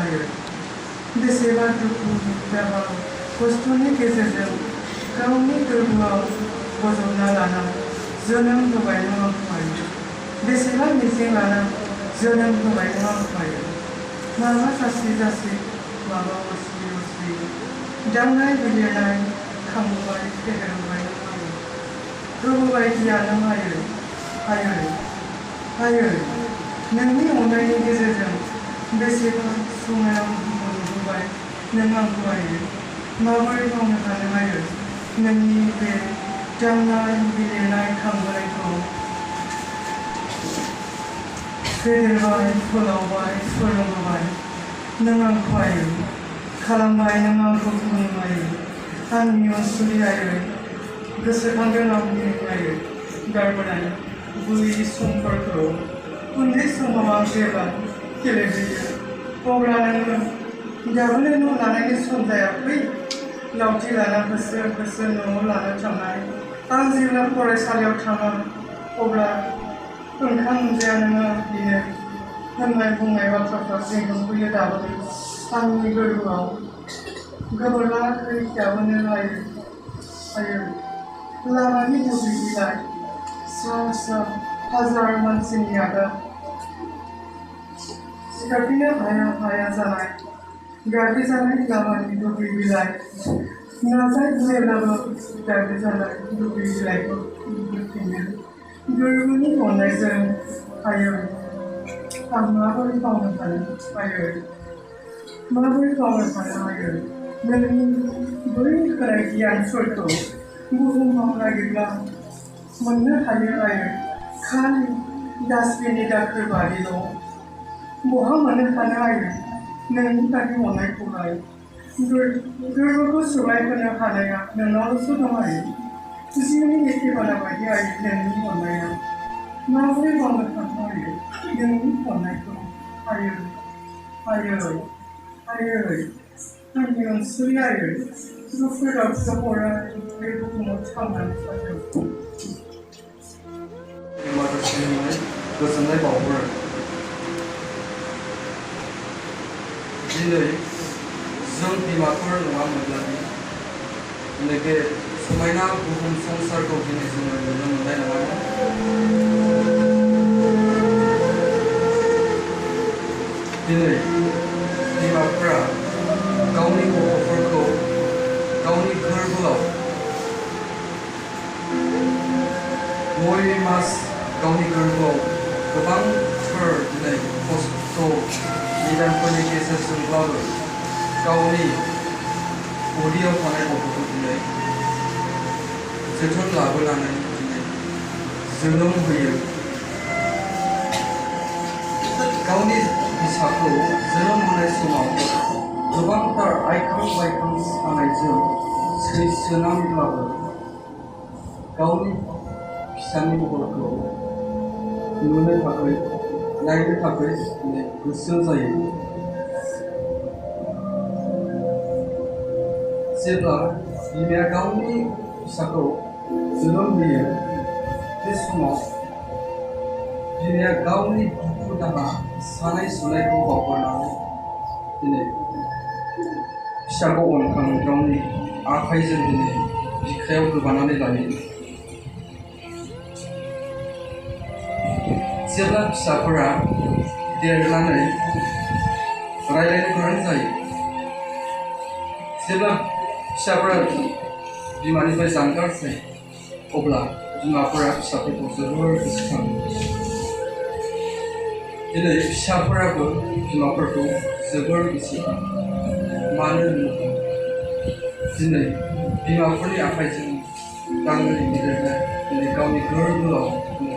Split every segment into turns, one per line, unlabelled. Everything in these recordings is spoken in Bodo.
हायो बेसेबा दुखु दाहा खस्थ'नि गेजेरजों गावनि गोरबोआव बजबना लाना जोनोम होबाय नों आंखौहाय बेसेबा मिजिं लाना जोनोम होबाय नों आंखौहाय माबा सासे जासे माबा असे असे दांनाय बिलिरनाय खांबोबाय फेदेरबोबाय नों आङो होबोबाय गियान नों हायो नोंनि अननायनि गेजेरजों बेसेबा समायाव नुबोबाय नों आंखौहाय माबोरै मावनो हानो हायो नोंनि बे दांनाय बिलिरनाय खांबोनायखौ फेदेरबाय फोलावबाय फोरोंबोबाय नों आंखौहाय खालामबाय नों आंखौ खुलुमबाय आंनि अनसुलियायै गोसोखांदों आंनि गारबोनाय बै समफोरखौ उन्दै समाव आं जेब्ला गेलेहैयो अब्ला नोङो दाबोनो न' लानायनि सम जायाखै लावथि लाना होसो होसो न'आव लाना थांनाय आं जेब्ला फरायसालियाव थाङो अब्ला ओंखाम मोनजाया नोङो बिनो होननाय बुंनाय बाथ्राफ्रा जोंखौफैयो दाबोनो आंनि गोरबोआव गोबोराखै दाबोनो हायो लामानि दुब्लि बिलाइ सा सा हाजार मानसिनि आगा सिखारफिननो हाया जानाय गाग्लिजानाय लामानि दुब्लि बिलाइ नाजायोब्लाबो गाग्लिजानाय दुब्लि बिलाइखौ बुफिननो गोरबोनि अननायजों हायो आं माबोरै बावनो हायो माबोरै बावनो हायो नोंनि बै होनाय गियानफोरखौ बुहुमाव नागिरब्ला मोननो हायो खालि डास्टबिननि दाखोर बादिल' बहा मोननो हायो नोंनि बादि अननायखौहाय गोरबोखौ सोलायहोनो हानाया नोंनावल'सो दं जिउनि एखेबाला बायदि नोंनि अननाया माबोरै मावनो हायो नोंनि अननायखौ हायो आंनि अनसुलियायै गुफुर दावसा हरा बे बुहुमाव थांनानै थाथों गोजोननाय बावहरो दिनै जों बिमाफोर नङामोनब्ला नैबे समायना बुहुम संसारखौ दिनै जोङो नुनो मोननाय नङामोन दिनै बिमाफोरा गावनि गथ'फोरखौ गावनि गोरबोआव 9 मास गावनि गोरबोआव गोबांथार दिनै खस्थ' निदानफोरनि गेजेरजोंब्लाबो गावनि उदैयाव थानाय गथ'खौ दिनै जोथोन लाबोनानै दिनै जोनोम होयो गावनि फिसाखौ जोनोम होनाय समाव गोबांथार आइखां बायखां सानायजों सैसोनानैब्लाबो गावनि फिसानि महरखौ नुनो थाखाय नायनो थाखाय गोसो जायो जेब्ला बिमाया गावनि फिसाखौ जोनोम होयो बे समाव बिमाया गावनि दुखु दाहा सानाय सुनायखौ बावगारनानै दिनै फिसाखौ अनखाङो गावनि आखाइजों दिनै बिखायाव गोबानानै लायो जेब्ला फिसाफोरा देरनानै रायज्लायनो गोरों जायो जेब्ला फिसाफोरा बिमानिफ्राय जानगार जायो अब्ला बिमाफोरा फिसाफोरखौ जोबोर गोसोखाङो दिनै फिसाफोराबो बिमाफोरखौ जोबोर गोसोखाङो मानो होनोब्ला दिनै बिमाफोरनि आखाइजों दांनाय बिलिरनाय दिनै गावनि गोरबोआव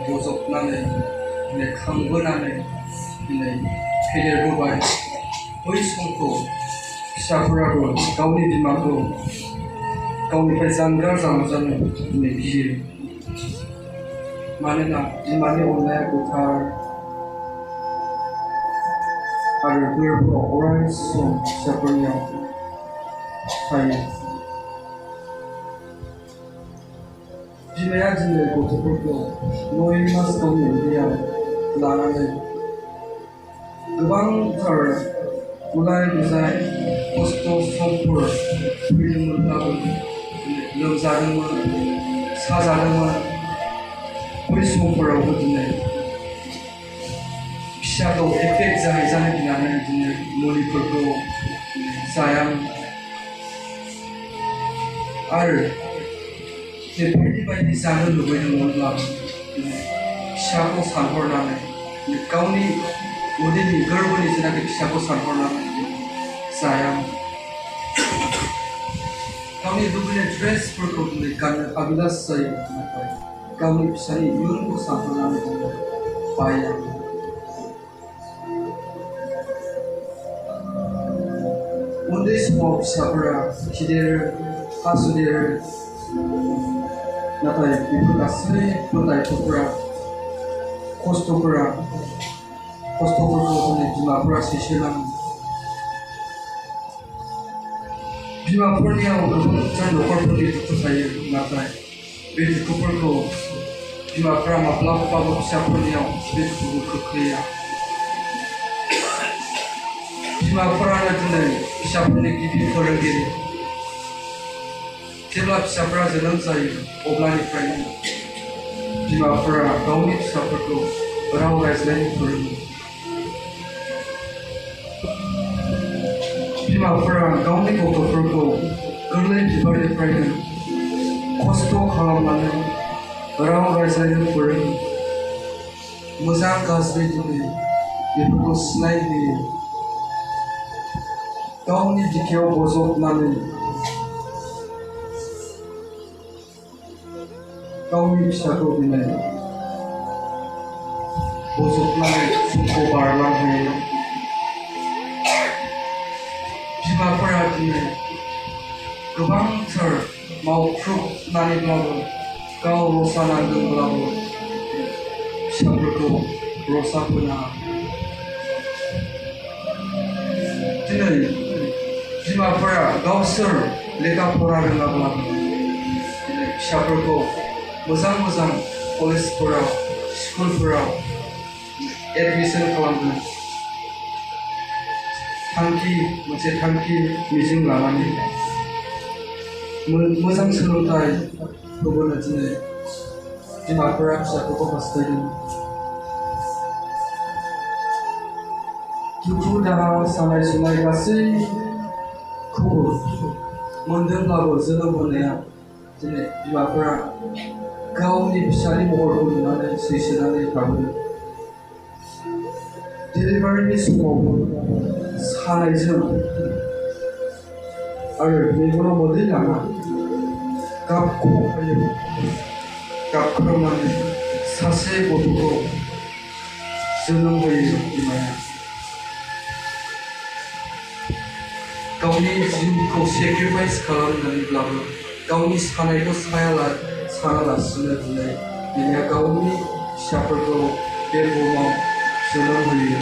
बजबनानै दिनै खांबोनानै दिनै फेदेरबोबाय बै समखौ फिसाफोराबो गावनि बिमाखौ गावनिफ्राय जानगार जानो दिनै गियो मानोना बिमानि अननाया गोथार आरो गोरबोआव अराय सम फिसाफोरनियाव थायो बिमाया दिनै गथ'फोरखौ 9 मास गावनि उदैयाव लानानै गोबांथार
गुलाय गुजाय खस्थ' समफोर फैदोंमोनब्लाबो लोमजादोंमोन साजादोंमोन बै समफोरावबो दिनै फिसाखौ एफेक्ट जानो गिनानै दिनै मुलिफोरखौ जायामोन आरो बायदि बायदि जानो लुबैदोंमोनब्लाबो फिसाखौ सानहरनानै गावनि उदैनि गोरबोनि जेनाखि फिसाखौ सानहरनानै जायामोन गावनि लुबैनाय ड्रेसफोरखौ दिनै गाननो आबिलास जायो नाथाय गावनि फिसानि इयुनखौ सानहरनानै दिनै बायामोन उन्दै समाव फिसाफोरा खिदेरो हासुदेरो नाथाय बेफोर गासैबो दायथ'फोरा खस्थ'फोरखौ दिनै बिमाफोरा सैसोनाङो बिमाफोरनियाव गोबांथार न'खरफोरनि दुखु थायो नाथाय बे दुखुफोरखौ बिमाफोरा माब्लाबाबो फिसाफोरनियाव बे दुखुखौ खोख्लैया बिमाफोरानो दिनै फिसाफोरनि गिबि फोरोंगिरि जेब्ला फिसाफोरा जोनोम जायो अब्लानिफ्रायनो बिमाफोरा गावनि फिसाफोरखौ राव रायज्लायनो फोरोङो बिमाफोरा गावनि गथ'फोरखौ गोरलै बिबारनिफ्रायनो खस्थ' खालामनानै राव रायज्लायनो फोरोङो मोजां गाज्रि दिनै बेफोरखौ सिनायहोयो गावनि बिखायाव बजबनानै गावनि फिसाखौ दिनै बजबनानै समखौ बारलांहोयो बिमाफोरा दिनै गोबांथार मावख्रुबनानैब्लाबो गाव रसा नांदोंब्लाबो फिसाफोरखौ रसा होनाङा दिनै बिमाफोरा गावसोर लेखा फरा रोङाब्लाबो दिनै फिसाफोरखौ मोजां कलेजफोराव स्कुलफोराव एडमिसन खालामदों मोनसे थांखि मिजिं लानानै मोजां सोलोंथाइ होबोनो दिनै बिमाफोरा फिसाफोरखौ हास्थायदों दुखु दाहा सानाय सुनाय गासैखौबो मोनदोंब्लाबो जोनोम होनाया दिनै बिमाफोरा गावनि फिसानि महरखौ नुनानै सैसोनानै थाबोदों डेलिभारिनि समावबो सानायजों आरो मेगनाव मोदै लाना गाबख्रावनानै सासे गथ'खौ जोनोम होयो बिमाया गावनि जिउखौ सेक्रिफाइस खालामनानैब्लाबो गावनि सानायखौ सानालासिनो दिनै बिमाया गावनि फिसाफोरखौ बे बुहुमाव जोनोम होयो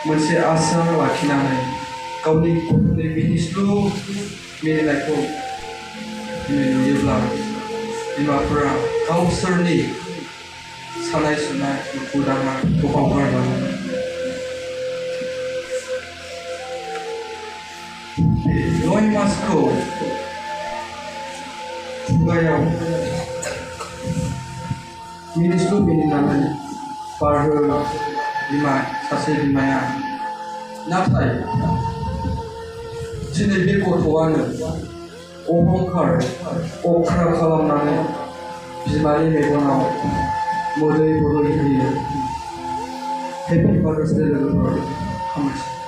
मोनसे आसा लाखिनानै गावनि गथ'नि मिनिस्लु मिनिनायखौ नुयोब्ला बिमाफोरा गावसोरनि सानाय सुनाय दुखु दाहाखौ बावगारलाङो नय मासखौ खुगायाव मिनिस्लु मिनिनानै बारहोयो सासे बिमाया नाथाय दिनै बे गथ'आनो अहंखार अख्रा खालामनानै बिमानि मेगनाव मोदै बोहैहोयो हेपि फादार्स डे लोगोफोर हामबायसै